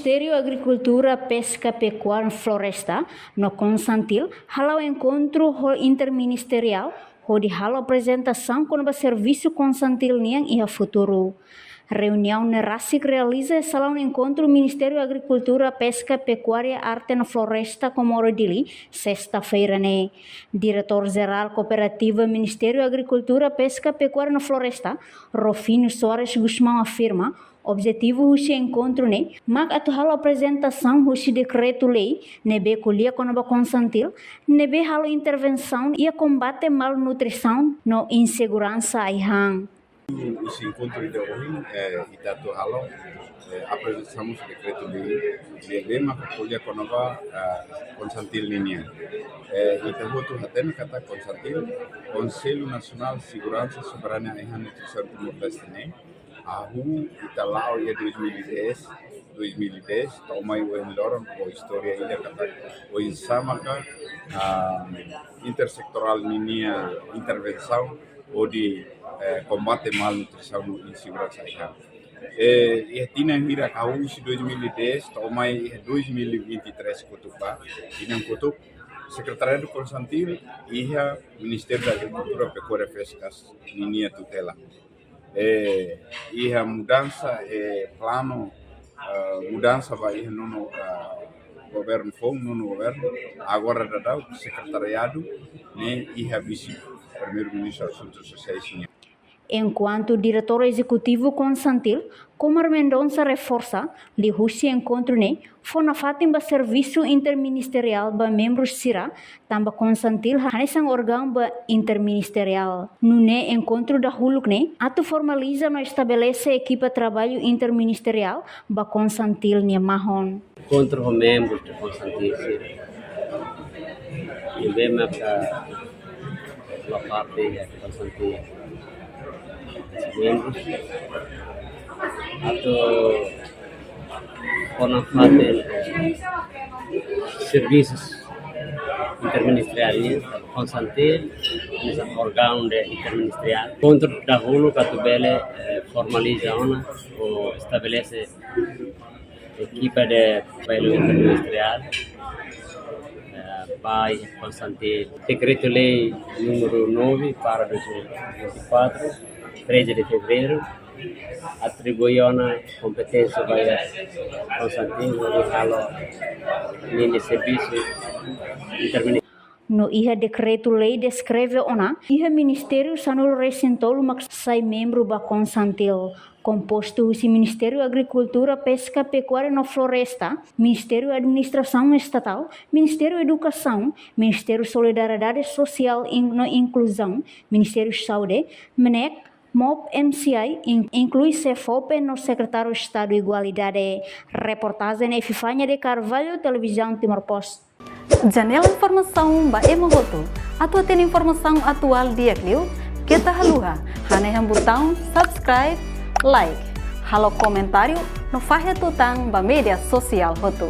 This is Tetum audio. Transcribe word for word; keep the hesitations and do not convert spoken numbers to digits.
Ministériu Agrikultura, Peska, Pekuária no Floresta no Consantil hala'o enkontru ho interministeriál hodi halo aprezentasaun kona-ba servisu Consantil nian iha futuru. Reuniaun ne'e rasik realiza iha salaun enkontru Ministériu Agrikultura, Peska, Pekuária, Arte no Floresta, Comoro, Dili, sesta-feira ne'e. Diretór Jerál Kooperativa Ministériu Agrikultura, Peska, Pekuária no Floresta, Rufino Soares Gusmão, afirma objetivu husi enkontru ne'e mak atu halo aprezentasaun husi dekretu-lei ne'ebé ko'alia kona-ba Consantil, ne'ebé halo intervensaun iha kombate malnutrisaun no inseguransa ai-han. Husi enkontru ida ohin, eh, ita atu halo, eh, aprezentasaun husi dekretu-lei ne'ebé maka ko'alia kona-ba, eh, Consantil ninian. Eh, ita hotu hatene katak Consantil, Konsellu Nasionál Seguransa Soberania Ai-han Nutrisaun Timor-Leste ne'e, hahú ita la'o iha dois mil e dez, dois mil e dez, to'o mai ohin loron, ho istória ida katak oinsá maka, ah, intersetorál ninia intervensaun hodi, eh, kombate malnutrisaun no inseguransa ai-han. Eh, iha tinan hirak hahú husi dois mil e dez, to'o mai iha dois mil e vinte e três kotuk ba, tinan kotuk, Sekretariadu Consantil iha Ministériu da Agrikultura, Pekuária, Peskas ninia tutela. Eh, iha mudansa, eh, planu, eh, mudansa ba iha nonu, eh, governu foun, nonu governu, agora daudaun sekretariadu ne'e iha Vise-Primeiru-Ministru Asuntus Sosiais nian. Enkuantu Diretór Ezekutivu Consantil, Comar Mendonça, reforsa, liuhusi enkontru ne'e fó nafatin ba servisu interministeriál ba membru sira, tanba Consantil hanesan órgaun ba interministeriál. Nune'e enkontru dahuluk ne'e atu formaliza no estabelese ekipa traballu interministeriál ba Consantil nia mahon. Enkontru ho membru de Consantil sira. Ne'ebé maka la parte ya Consantil. Membru atu fó nafatin servisus interministeriál nian, Consantil hanesan órgaun de interministeriál. Enkontru dahuluk atu bele, eh, formaliza ona ou estabelese ekipa de traballu interministeriál, eh, ba Consantil. Dekretu-Lei númeru nove barra dois mil e vinte e quatro, treze de fevereiro, atribui ona kompeténsia ba Consantil hodi halo ninia servisu interministeriál. No iha dekretu-lei deskreve ona, iha ministériu sanulu-resin-tolu mak sai membru ba Consantil, kompostu husi Ministériu Agrikultura, Peska, Pekuária no Floresta, Ministériu Administrasaun Estatál, Ministériu Edukasaun, Ministériu Solidariedade Sosiál in-, no Inkluzaun, Ministériu Saúde, MNEK, MOP, MCI, in-, inklui SEFOPE no Sekretáriu Estadu Igualdade. Reportajen Epifania de Carvalho, Televizaun Timor Post. Janela informasaun ba ema hotu. Atu hatene informasaun atuál di'ak liu, keta haluha hanehan butaun subscribe, like, halo komentáriu no fahe tutan ba média sosiál hotu.